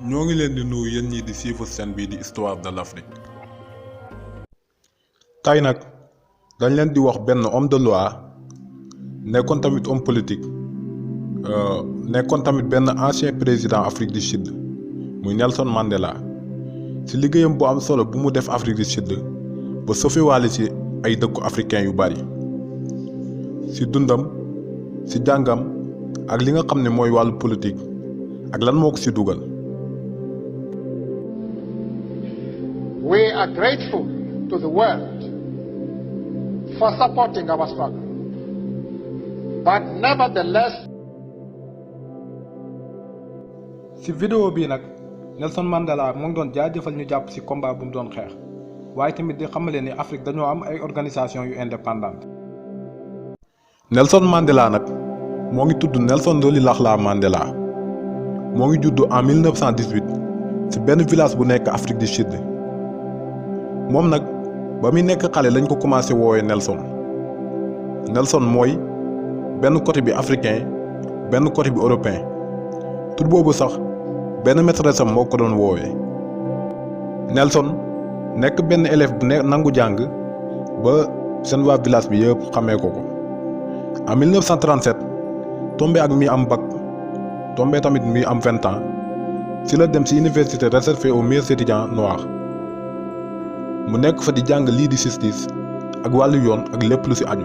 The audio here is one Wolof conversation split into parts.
ñoo ngi leen di nuyu yéen ñi di suivre chaîne bii di histoire de l'Afrique. tey nag dañ leen di wax benn homme de loi nekkoon tamit homme politique nekkoon tamit benn ancien président Afrique du Sud muy Nelson Mandela ci liggéeyam bu am solo bu mu def Afrique du Sud ba sofewaale ci ay dëkku africain yu bari ci dundam ci jàngam ak li nga xam ne mooy wàllu politique ak lan moo ko ci dugal. We are grateful to the world for supporting our struggle. But nevertheless, ci vidéo bii nag Nelson Mandela mu ngi doon jaajëfal ñu jàpp ci combat bu mu doon xeex waaye tamit di xamale ni Afrique dañoo am ay organisation yu indépendante. Nelson Mandela nag moo ngi tudd Nelson Rolihlahla Mandela moo ngi juddu en 1918 ci benn village bu nekk Afrique du Sud. moom nag ba muy nekk xale lañ ko commencé woowee Nelson mooy benn côté bi africain benn côté bi européen tur boobu sax benn maîtresse am moo ko doon woowee. Nelson nekk benn élève bu nangu jàng ba seen waa village bi yëpp xamee ko. En 1937 tombé ak mi am bac tombé tamit mi am 20 ans ci la dem ci université réservée aux meilleurs étudiants noirs. mu nekk fa di jàng lii di justice ak wàllu yoon ak lépp lu ci aju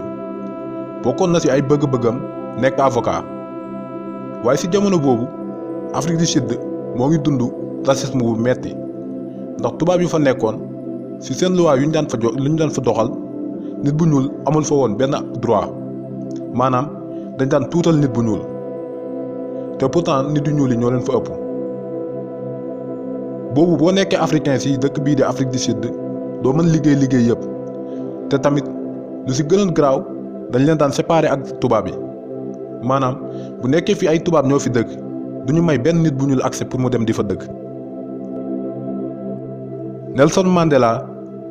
bokkoon na ci ay bëgg-bëggam nekk avocat waaye ci jamono boobu Afrique du Sud moo ngi dund racisme bu metti ndax tubaab yu fa nekkoon ci seen loi yu ñu daan fa doxal nit bu ñuul amul fa woon benn droit maanaam dañ daan tuutal nit bu ñuul te pourtant nit yu ñuul yi ñoo leen fa ëpp. boobu boo nekkee africain ci dëkk bii di Afrique du Sud doo mën liggéey yëpp te tamit lu ci gënoon garaaw dañ leen daan séparer ak tubaab yi maanaam bu nekkee fi ay tubaab ñoo fi dëkk duñu may benn nit bu ñuul accès pour mu dem di fa dëkk. Nelson Mandela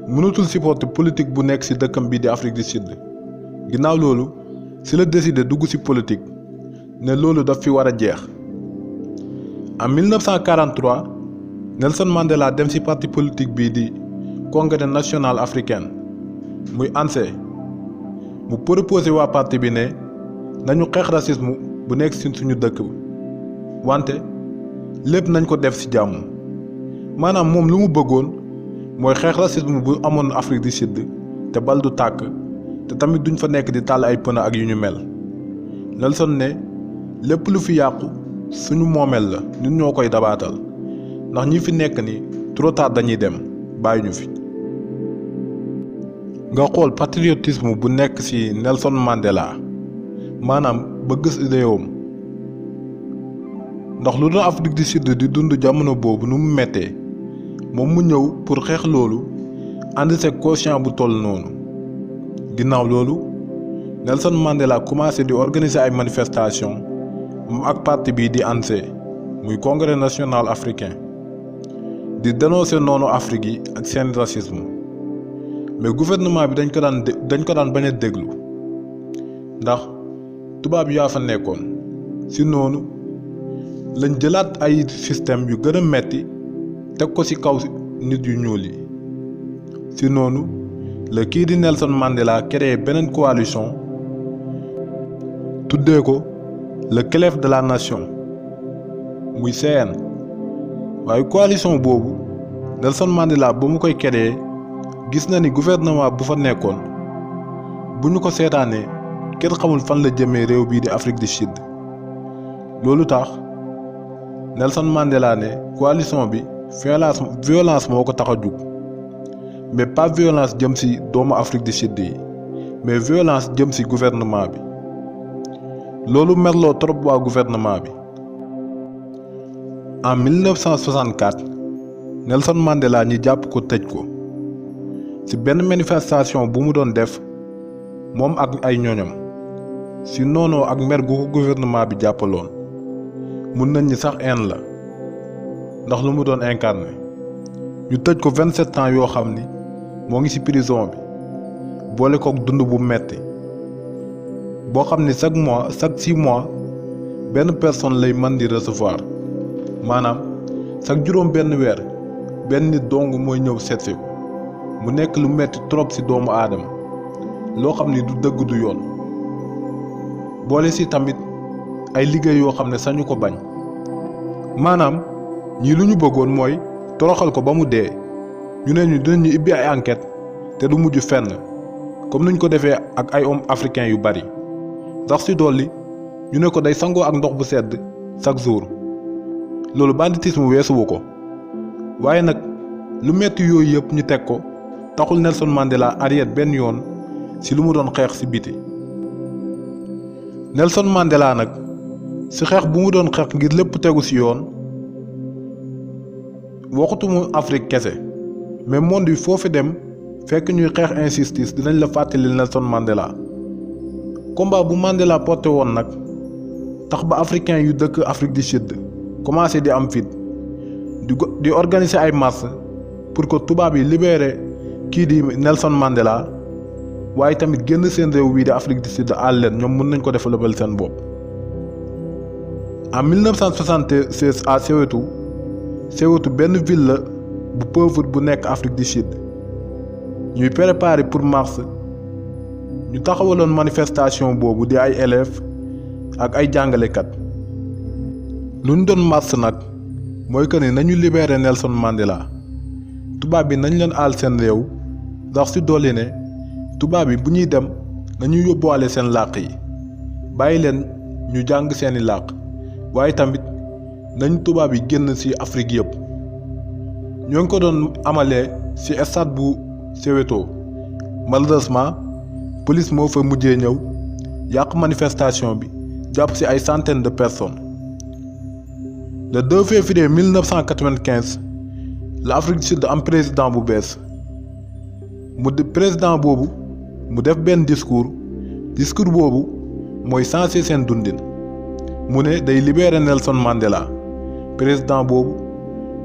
mënatul supporter politique bu nekk ci dëkkam bii di Afrique du Sud ginnaaw loolu ci la décider dugg ci politique ne loolu daf fi war a jeex. En 1943 Nelson Mandela dem ci parti politique bii di Congrès national africain muy ANC mu proposé waa parti bi ne nañu xeex racisme bu nekk ci suñu dëkk wante lépp nañ ko def ci jàmm maanaam moom lu mu bëggoon mooy xeex racisme bu amoon Afrique du Sud te bal du tàkk te tamit duñ fa nekk di tàll ay pëna ak yu ñu mel. Nelson ne lépp lu fi yàqu suñu moomeel la ñun ñoo koy dabaatal ndax ñi fi nekk ni trop tard dañuy dem bàyyi ñu fi. nga xool patriotisme bu nekk ci Nelson Mandela maanaam bëgg réewam ndax lu doon Afrique du Sud di dund jamono boobu nu mu mettee moom mu ñëw pour xeex loolu ànd seeg conscient bu toll noonu. ginnaaw loolu Nelson Mandela commencé di organiser ay manifestations moom ak parti bii di ANC muy Congrès national africain di dénoncer noonu Afrique yi ak seen racisme mais gouvernement bi dañ ko daan bañ a déglu ndax tubaab yaa fa nekkoon ci noonu lañ jëlaat ay système yu gën a metti teg ko ci kaw nit yu ñuul yi ci noonu la kii di Nelson Mandela créé beneen coalition tuddee ko le clef de la nation muy CN. waaye coalition boobu Nelson Mandela ba mu koy créé gis na ni gouvernement bu fa nekkoon bu ñu ko seetaanee kenn xamul fan la jëmee réew bii di Afrique du Sud. loolu tax Nelson Mandela ne coalition bi violence moo ko tax a jug mais pas violence jëm ci doomu Afrique du Sud yi mais violence jëm ci gouvernement bi. loolu merloo trop waa gouvernement bi. En 1964 Nelson Mandela ñi jàpp ko tëj ko ci benn manifestation bu mu doon def moom ak ay ñoñam ci noonoo ak mer gu ko gouvernement bi jàppaloon mun nañ ñi sax haine la ndax lu mu doon incarné. ñu tëj ko 27 ans yoo xam ni moo ngi ci prison bi boole kook dund bu metti boo xam ni chaque 6 mois benn personne lay mën di recevoir maanaam chaque juróom benn weer benn nit dong mooy ñëw seetsi ko mu nekk lu metti trop ci doomu aadama loo xam ni du dëgg du yoon boole ci tamit ay liggéey yoo xam ne sañu ko bañ maanaam ñii lu ñu bëggoon mooy toroxal ko ba mu dee ñu ne ñu dinañu ibbi ay enquête te du mujj fenn comme nuñ ko defee ak ay hommes africains yu bari ndax ci dolli ñu ne ko day sangoo ak ndox bu sedd chaque jour loolu banditisme weesuwu ko waaye nag lu metti yooyu yëpp ñu teg ko taxul Nelson Mandela arrière benn yoon ci lu mu doon xeex ci biti Nelson Mandela nag ci xeex bu mu doon xeex ngir lépp tegu ci yoon waxutuma Afrique kese mais monde bi foofu dem fekk ñuy xeex injustice dinañ la fàttali Nelson Mandela combat bu Mandela porté woon nag tax ba africain yu dëkk Afrique du Sud commencé di am fit di organiser ay marche pour que tubaab yi libéré kii di Nelson Mandela waaye tamit génn seen réew bii di Afrique du Sud àll leen ñoom mën nañ ko développer seen bopp. En 1976 à Soweto benn ville la bu pauvre bu nekk Afrique du Sud ñuy préparer pour mars ñu taxawaloon manifestation boobu di ay élèves ak ay jàngalekat lu ñu doon mars nag mooy que ni nañu libérer Nelson Mandela tubaab bi nañ leen aal seen réew ndax ci dolli ne tubaab bi bu ñuy dem nañu yóbbuwaale seen làkk yi bàyyi leen ñu jàng seeni làkk waaye tamit nañ tubaab yi génn ci Afrique yëpp ñoo ngi ko doon amalee ci stade bu Soweto malheureusement police moo fa mujjee ñëw yàq manifestation bi jàpp ci ay centaines de personnes. Le 2 février 1995 la Afrique du Sud am président bu bees président boobu mu def benn discours boobu mooy changer seen dundin mu ne day libérer Nelson Mandela président boobu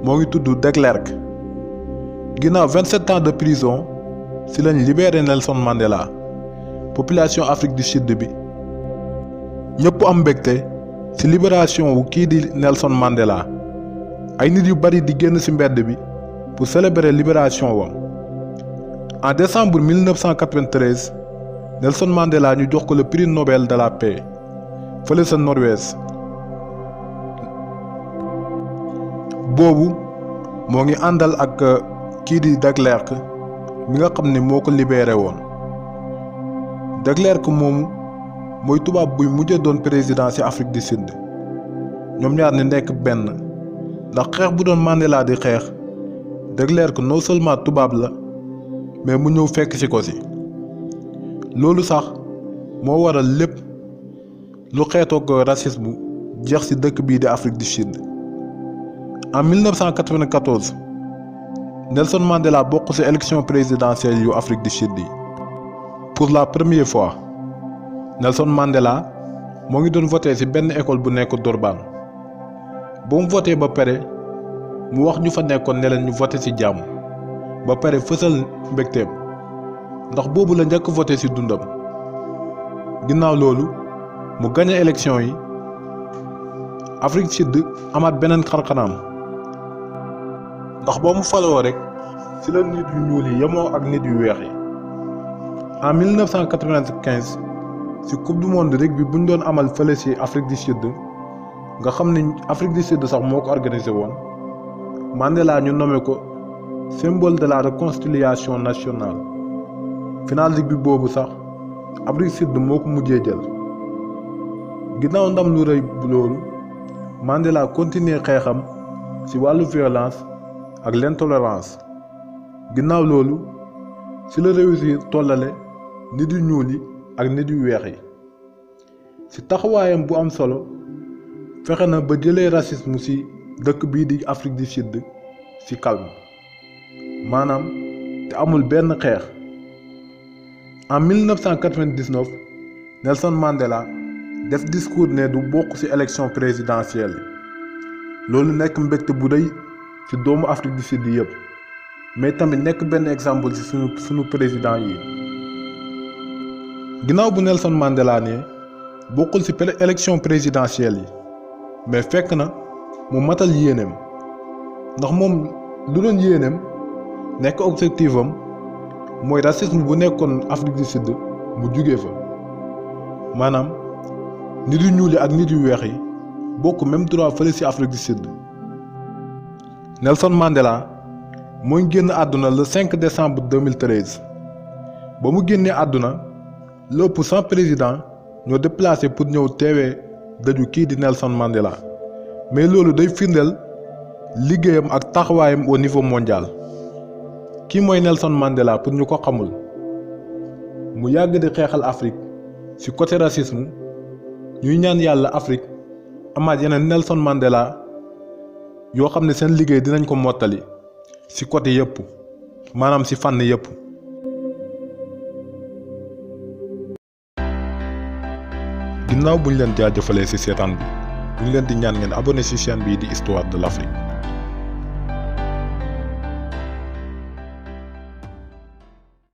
moo ngi tudd de Klerk ginnaaw 27 ans de prison ci lañ libérer Nelson Mandela population Afrique du Sud bi ñëpp am mbégte ci libération wu kii di Nelson Mandela ay nit yu bari di génn ci mbedd bi pour célébrer libération wam en décembre 1993 Nelson Mandela ñu jox ko le prix Nobel de la paix fële sa Norvège boobu moo ngi àndal ak kii di de Klerk mi nga xam ne moo ko libéré woon de Klerk moomu mooy tubaab buy mujjee doon président ci Afrique du Sud ñoom ñaar ni nekk benn ndax xeex bu doon Mandela di xeex de Klerk non seulement tubaab la mais mu ñëw fekk ci ko ci loolu sax moo waral lépp lu xeetoog racisme jeex ci dëkk bii di Afrique du Sud. En 1994 Nelson Mandela bokk ci élection présidentielle yu Afrique du Sud yi pour la première fois Nelson Mandela moo ngi doon voté ci benn école bu nekk Durban ba mu voté ba pare mu wax ñu fa nekkoon ne leen ñu voté ci jàmm ba pare fësal mbégteem ndax boobu la njëkk voté ci dundam ginnaaw loolu mu gagné élection yi Afrique du Sud amaat beneen xarxanaam ndax boo mu faloo rek ci la nit yu ñuul yi yemoo ak nit yu weex yi. En 1995 ci coupe du monde rugby bu ñu doon amal fële ci Afrique du Sud nga xam ne Afrique du Sud sax moo ko organisé woon Mandela ñu nommé ko symbole de la réconciliation nationale final rugby boobu sax Afrique du Sud moo ko mujjee jël ginnaaw ndam lu rëy bu loolu Mandela continuer xeexam ci wàllu violence ak l'intolérance ginnaaw loolu ci la réussir tollale nit yu ñuul yi ak nit yu weex yi ci taxawaayam bu am solo fexe na ba jëlee racisme ci dëkk bii di Afrique du Sud ci calme maanaam te amul benn xeex. En 1999 Nelson Mandela def discours ne du bokk ci élection présidentielle loolu nekk mbégte bu rëy ci doomu Afrique du Sud yëpp mais tamit nekk benn exemple ci sunu président yi. ginnaaw bu Nelson Mandela ne bokkul ci élection présidentielle yi mais fekk na mu matal yéeneem ndax moom lu doon yéeneem nekk objectif am mooy racisme bu nekkoon Afrique du Sud mu jugee fa maanaam nit yu ñuul yi ak nit yu weex yi bokk même droit fële ci Afrique du Sud. Nelson Mandela mooy génn àdduna le 5 décembre 2013 ba mu génnee àdduna lu ëpp 100 présidents ñoo déplacé pour ñëw teewee daju kii di Nelson Mandela mais loolu day firndeel liggéeyam ak taxawaayam au niveau mondial. kii mooy Nelson Mandela pour ñu ko xamul mu yàgg di xeexal Afrique ci côté racisme ñuy ñaan yàlla Afrique amaat yeneen Nelson Mandela yoo xam ne seen liggéey dinañ ko mottali ci côté yëpp maanaam ci fànn yëpp. ginnaaw bu ñu leen jaajëfalee ci seetaan bi ñu leen di ñaan ngeen abonné ci chaîne bii di Histoire de l'Afrique.